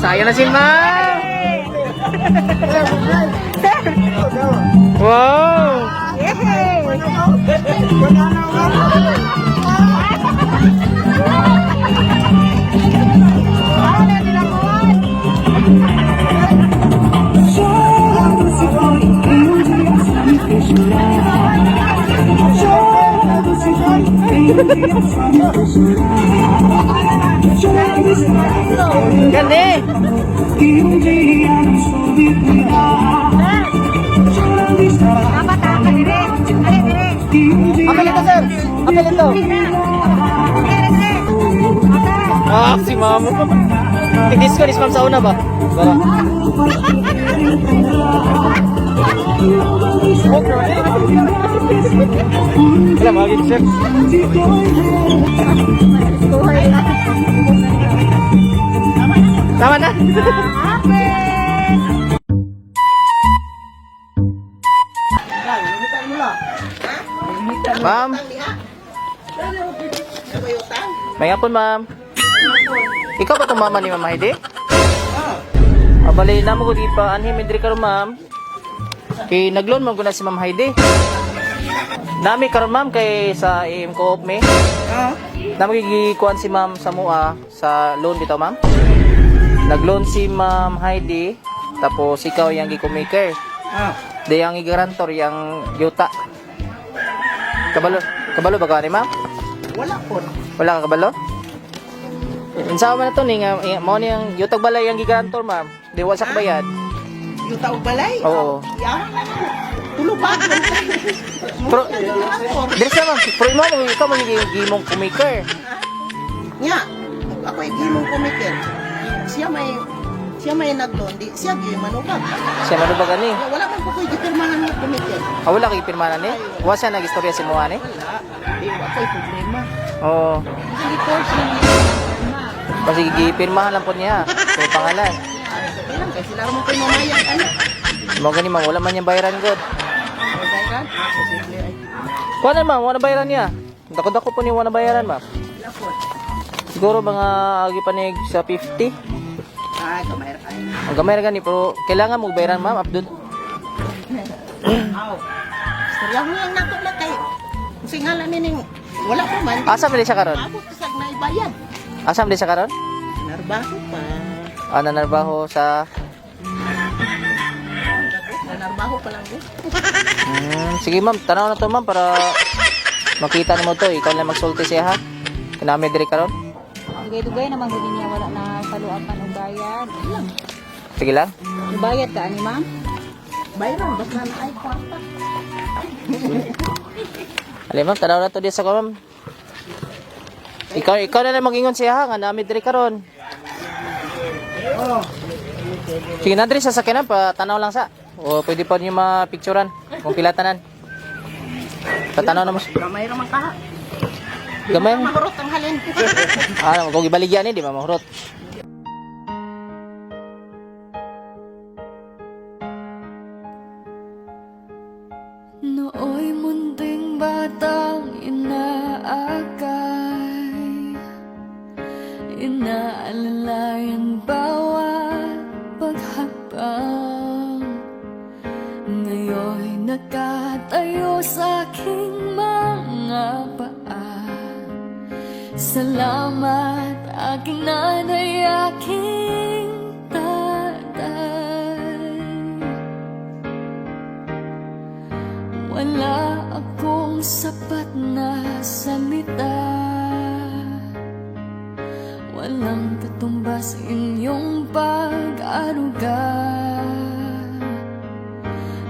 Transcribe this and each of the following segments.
Sayo na si ma'am. Wow! Yay! Chorando se foi e um dia só me fez chorar. Chorando se foi e um dia só me fez chorar. Chorando está Gani! que um dia não soube cuidar. Chorando está Dapat ah, ka dire. Dire, dire. que um dia Apel ito, sir! Apel ito! Dire, dire. Ah, si ma'am. Tig-disco ni si ma'am sa una ba? Bara. Wala, mga gid, sir. Tama na. Ma'am. May hapon, ma'am. Ikaw ba itong mama ni Ma'am Heidi? Abali na mo ko di pa anhi may diri karon, ma'am. Kay nagloan man ko na si Ma'am Heidi. Nami karon, ma'am, kay sa AM Co-op me. Nami gikuan si Ma'am sa mua sa loan bitaw, ma'am. Nagloan si Ma'am Heidi tapos ikaw yang gikumaker. Di ang igarantor yang yuta. Kabalo, kabalo ba ka ni ma'am? Wala po. Wala ka kabalo? Unsa man na to ni nga mao ni ang yutag balay ang gigarantor, ma'am. Di wa sa kabayad. Yung taog balay? Oo. Yeah. Tulubag. Pero diri sa ma'am, pero imo mo ikaw mo gimong kumaker. Nya, ako ay gimong kumikin. Siya may nagloan, di siya gyud manubag. Siya man ba gani? Nya, wala man po ko'y gipirmahan nga kumikin. Ah, wala kay pirmahan ni. Wa siya nagistorya si mo ani. Wala. Di ako'y problema. Oo. Hindi force niya. Kasi gipirmahan lang po niya. Sa pangalan. Ilang kay sila mo ko'y mamayag ano. Mo gani ma'am, wala man niyang bayaran god. Ay bayaran. Posible ay. Kuha na ma'am, wala bayaran niya. Dako-dako po niya wala bayaran, ma'am. Wala po. Siguro mga agi panig sa 50. Ay, kamay ra kayo. Ang gamay ra gani pero kailangan mo bayaran, ma'am, update. Aw. Istorya mo lang nato na kay. Kasi nga lang ning wala pa man. Asa man siya karon? Abot sa naibayad. Asa man siya karon? Narbaho pa. Ah, nanarbaho sa Nanarbaho pa lang din. Sige ma'am, tanaw na to, ma'am, para makita nimo to. Ikaw lang magsulti siya ha. Kanami diri karon. Dugay-dugay naman gud niya wala na saluan og bayad. Sige lang. Bayad ka ani, ma'am? Bayaran, basta na ay kwarta. Ali ma'am, tanaw na to diya sa ko, ma'am. Ikaw na lang magingon siya ha, nga nami diri karon. Sige na diri sa sakyanan pa tanaw lang sa. O pwede pa niyo mapicturan kung pila tanan. Patanaw na mo. Gamay ra man kaha. Gamay. Mahurot ang halin. Ah, kung ibaligyan ni di ba mahurot. Nooy munting batang inaakay, inaalalayan bawat paghakbang. Ngayon'y nakatayo sa aking mga paa. Salamat aking nanay, aking tatay. Wala akong sapat na salita. Walang katumbas inyong pag-aruga.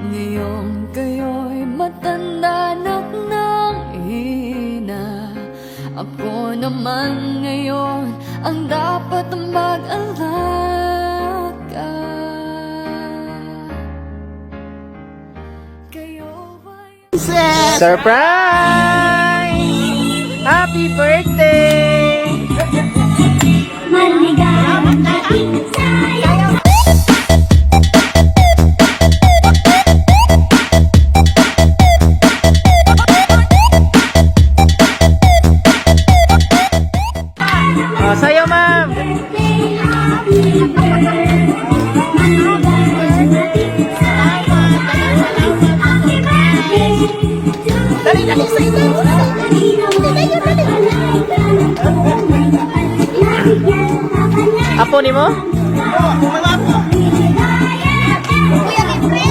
Ngayong kayo'y matanda na't nang hina, ako naman ngayon ang dapat mag-alaga. Kayo ba'y Surprise! Happy birthday! Maligayang dating sa'yo. Oh, sa'yo, ma'am! Happy birthday. Dali, dali sa ito. Dali, dali, dali. Apo nimo? Oh, mga apo. Kuya, libre.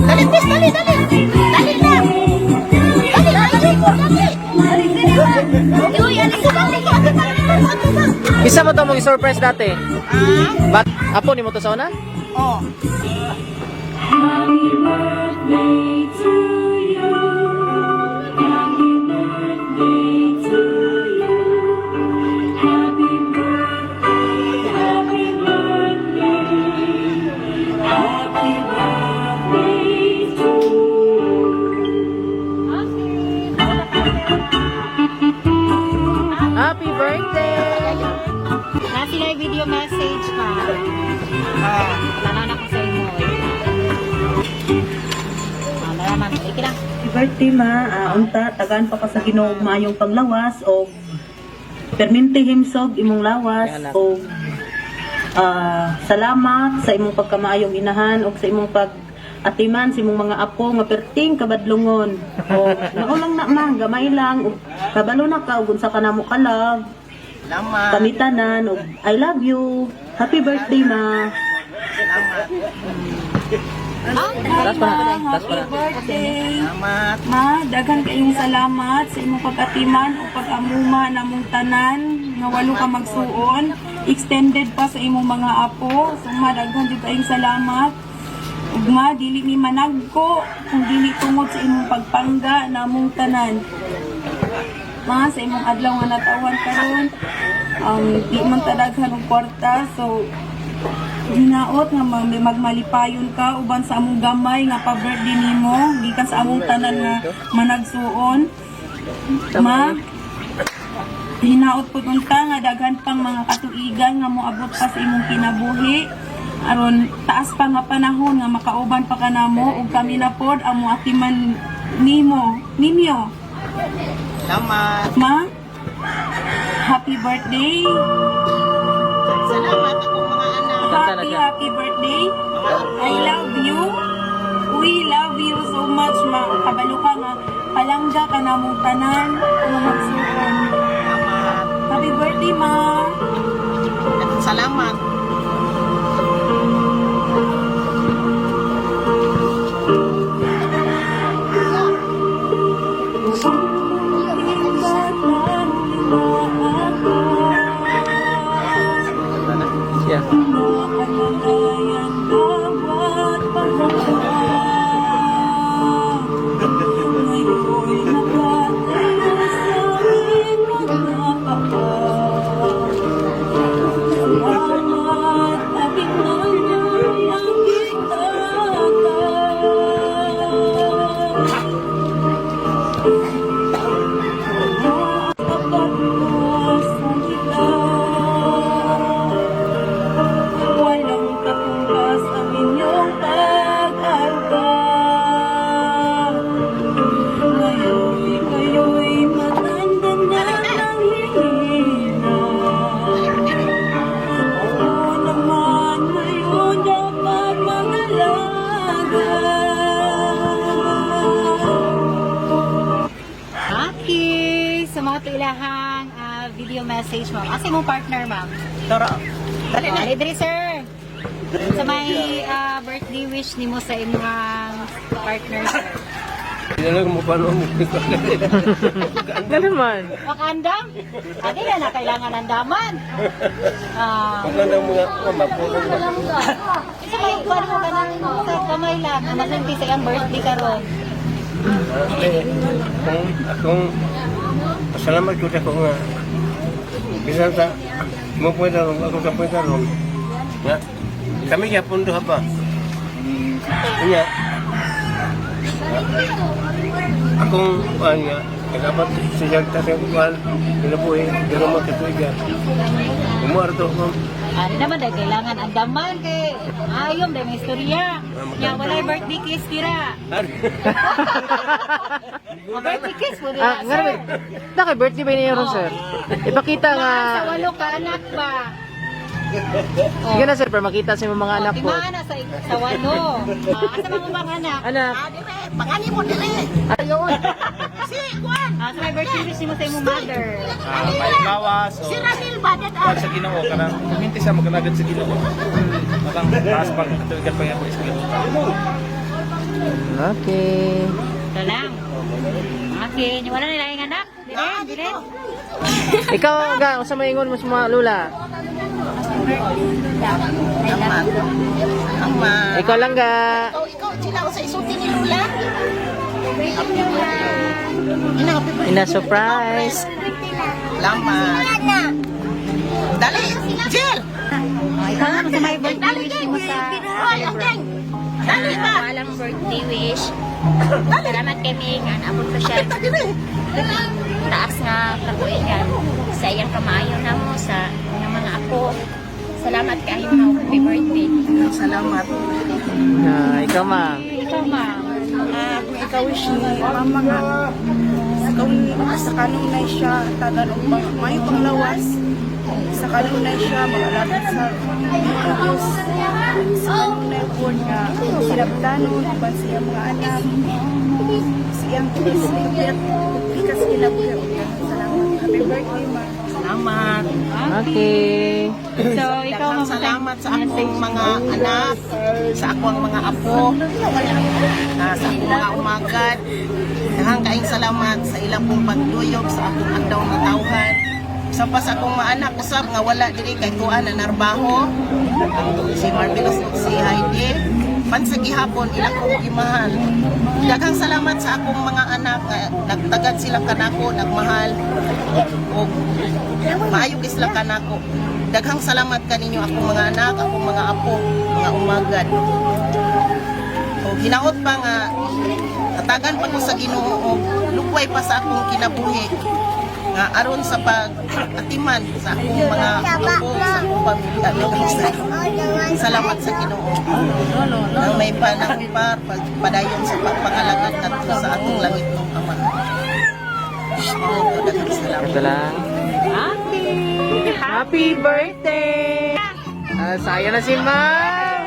Dali, please, dali, dali. Dali na. Dali, dali, dali. Uy, dali, dali, dali. Isa mo to mong surprise dati. Ah? Bat apo nimo to sa una? Oh. Happy birthday! Na sila video message pa. Ah. Tanaw na ko sa imo. Eh. Ah, naraman. Iki lang. Happy birthday ma, unta tagaan pa ka sa Ginoo og maayong paglawas og perminti himsog imong lawas Yan, anak. og salamat sa imong pagkamaayong inahan og sa imong pag atiman sa imong mga apo nga perting kabadlongon og mao lang na ma, gamay lang og kabalo na ka og unsa ka namo ka love Salamat. kami tanan og I love you. Happy birthday, ma. Salamat. Taas pa na. Taas pa na. Birthday. Salamat. Ma, daghan kayong salamat sa imong pag-atiman o pag-amuma namong tanan nga walo ka magsuon. Extended pa sa imong mga apo. So ma, daghan jud kayong salamat. Ug ma, dili mi managko kung dili tungod sa imong pagpangga namong tanan. Ma, sa imong adlaw nga natawhan karon, di man ta daghan og kwarta, so hinaot nga magmalipayon ka uban sa among gamay nga pa-birthday nimo gikan sa among tanan nga managsuon, ma. Hinaot pud unta nga daghan pang mga katuigan nga moabot pa sa imong kinabuhi aron taas pa nga panahon nga makauban pa kanamo ug kami na pod ang moatiman nimo ninyo. Salamat. Ma, happy birthday. Salamat akong mga anak. Kanta na Happy siya. happy birthday. I love you. We love you so much, ma. Kabalo ka nga. Palangga ka na mong tanan. Ang magsuon. Salamat. Happy birthday, ma. Salamat. Yeah. Walang katumbas ang inyong pag-alta. Ngayon'y kayo'y matanda na ng hihina. Oo naman, ngayon dapat mag-alaga. Okay. Sa mga tuilahang video message, ma'am. Asa imong partner, ma'am? Toro. Dali na. Oh, diri, sir. Sa may birthday wish nimo sa imong partner, sir. Ganun man. Makaandam? Adi na na kailangan andaman. Ah. Sa may kuan mo kanang sa kamay lang, ang masulti sa iyang birthday karon. Akong, akong pasalamat ko sa ko nga bisan sa mo pwede ron ako sa pwede ron nga kami gyapon duha pa unya akong kuan nga dapat siya ta sa kuan kinabuhi pero mo katuigan umuar to ko. Ari naman dahil kailangan andaman kay ayom dahil may istorya. Nya walay birthday kiss dira. Birthday kiss mo dira. Ah, nga naman. Na kay birthday ba niyo ron, sir? Ipakita nga Sa walo ka anak ba? Sige na, sir, para makita sa imong mga anak po. Timaan na sa 8. Ah, asa man mo bang anak? Anak. Ah, dire, pangani mo dire. Ayun. Si Juan. Ah, sa may birthday wish mo sa imong mother. Ah, may gawas o Si Ramil ba dad? pag sa Ginoo kanang kuminti siya magalagad sa Ginoo. Matang taas pag katuigan pa ako sa Ginoo. Okay. Ito lang. Okay, wala nila yung anak. Dire, dire. Ikaw, ga, unsa may ingon mo sa mga lula? Ama. Ama. Ikaw lang, ga. Ikaw, sila sa isulti ni Lula. Ina, happy birthday. Ina surprise. Salamat. Dali, Jill. Oh, ikaw naman sa may birthday wish mo sa Hoy, ang gang. Dali ba? Walang birthday wish. Salamat kami nga naabot ko siya Dali dire. taas nga katuigan sa iyang kamaayo namo sa nga mga apo. Salamat kaayo, ma'am. Happy birthday. Salamat. Ah, ikaw, ma'am. Ikaw, ma'am. Ah, kung ikaw wish ni mama nga kung sa kanunay siya tagan og mayo panglawas sa kanunay siya magalagad sa Diyos sa kanunay po nga sinabtanon uban sa iyang mga anak sa iyang pikas kinabuhi. Salamat, happy birthday, ma. Salamat. Okay. So, ikaw, Daghang ma'am. salamat sa akong mga anak, sa akong mga apo, sa akong mga umagad. Daghang kaing salamat sa ilang pong pagduyog sa akong andaw nga tawhan. Sa pa sa akong mga anak usab nga wala diri kay kuan na narbaho. Si Marvelous ug si Heidi. Pan sa gihapon ilang kong gimahal. Daghang salamat sa akong mga anak nga nagtagad sila kanako, nagmahal og maayo kay sila kanako. Daghang salamat kaninyo akong mga anak, akong mga apo, mga umagad. O hinaot pa nga tatagan pa ko sa Ginoo og lukway pa sa akong kinabuhi nga aron sa pag atiman sa akong mga apo, sa akong pamilya. Daghang salamat. Salamat sa Ginoo. Nang may panahon pa pagpadayon sa pagpangalagad ngadto sa atong langit ng Ama. Daghang salamat. Ito lang. Okay. Happy birthday! Ah, saya na si ma'am!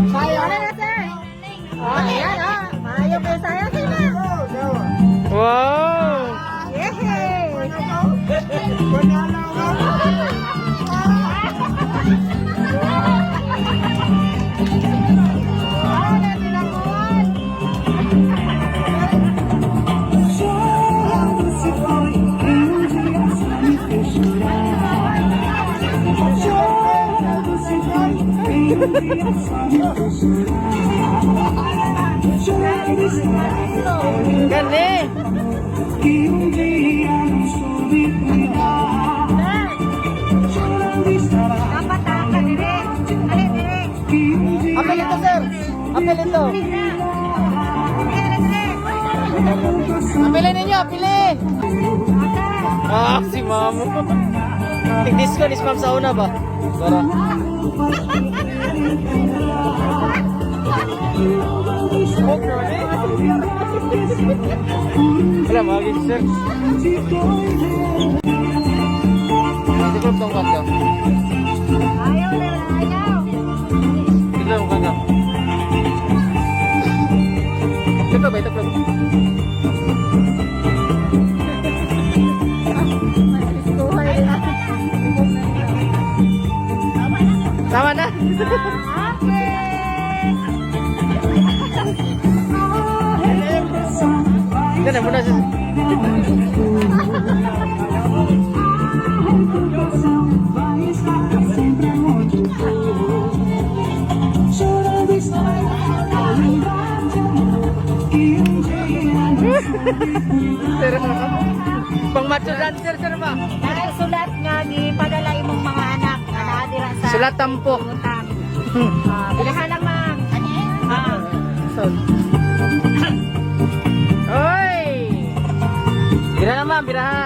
Sayo na na, sir. Oh, ayan, oh. Maayo kayo sayo sila. Wow! Yehey! Chorando se foi quem um dia só me fez chorar. Chorando se foi quem um dia só me fez chorar. Chorando está Gani! que um dia não soube cuidar. Chorando estará Dapat ka dire. Ali, dire. que um dia Apel ito, sir! Apel ito! Apelin ninyo, apelin! Ah, si ma'am. Tig-disco ni si ma'am sa una ba? Tara. Wala, mga gid, sir. Ito ko tong kanta. Ayaw na, ayaw. Ito ang kanta. Ito ba? Ito ba? Tama na. Ito na muna siya. Vai estar sempre onde for. Chorando está a lembrar de amor que um dia não soube cuidar. Sir, pang macho dancer, sir ba? Dahil sulat nga gipadala imong mga anak nga naa dira sa Sulat tampok. utang. Ah, bilahan lang, ma'am. Ah. Oy! Bira na, ma'am, bira ha.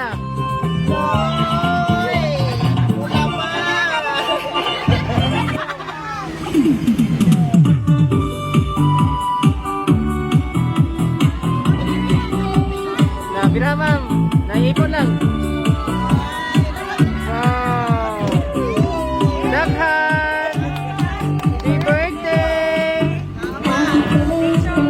Na, bira, ma'am. Naipon lang. Wow. Daghan. Happy